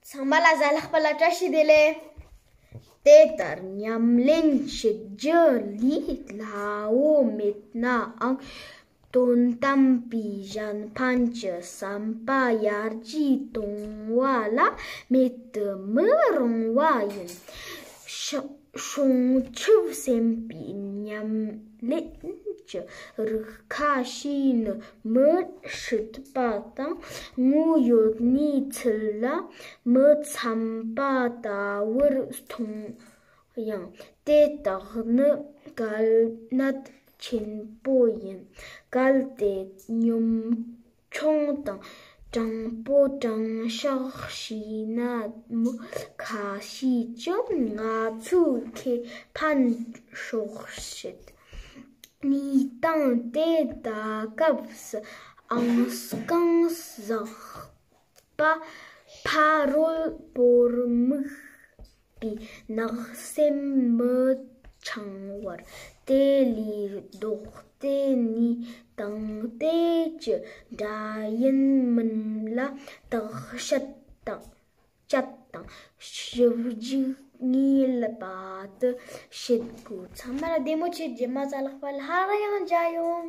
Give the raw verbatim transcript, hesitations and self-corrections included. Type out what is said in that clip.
ཚང་མ་ལ་གཟའ་ལྷག་པ་ལ་བཀྲ་ཤིས་བདེ་ལེགས། དེ་ལྟར་ཉམས་ལེན་བྱེད་རྒྱུ་ལས་སླ་བོ་མེད་ནའང་། དོན་དམ་པའི་གཞན་ཕན་གྱི་བསམ་པ་ཡར་རྒྱས་གཏོང་བ་ལ་མེད་དུ་མི་རུང་བ་ཡིན། ཤ- སྲུང་སྐྱོབ་སེམས་པའི་ཉམས་ལེན་གྱི་རིགས་ཁ་ཤས་ནི་མི་སྲིད་པ་དང་དངོས་ཡོད་གནས་ཚུལ་ལ་མི་འཚམ་པ་ལྟ་བུར་མཐོང་ཡང་། དེ་དག་ནི་གལ་གནད་ཆེན་པོ་ཡིན། གལ་ཏེ་ཉམ་ཆུང་དང་དྲང་པོ་དྲང་བཞག་བྱས་ན། མི་ཁ་ཤས་ཀྱིས་ང་ཚོའི་ཁེ་ཕན་སྲོག་བཅད། གནས་སྟངས་དེ་ད་སྐབས་སུ་ཨང་རྐང་བཞག་པ་ཕ་རོལ་པོར་དམིགས་པའི་ནག་སེམས་མི་འཆང་བར། དེ་ལས་ལྡོག་སྟེ་ནས་དང་དེ་ཀྱི་འདྲ་ཡིན་མིན་ལ་བརྟག་དཔྱད་དང་། དཔྱད་དང་ཞིབ་འཇུག་ངེས་པར་དུ་བྱེད་དགོས། ཚང་མ་ལ་བདེ་མོ་བྱེད། རྗེས་མ་གཟའ་ལྷག་པ་ལ་སླར་ཡང་མཇལ་ཡོང་།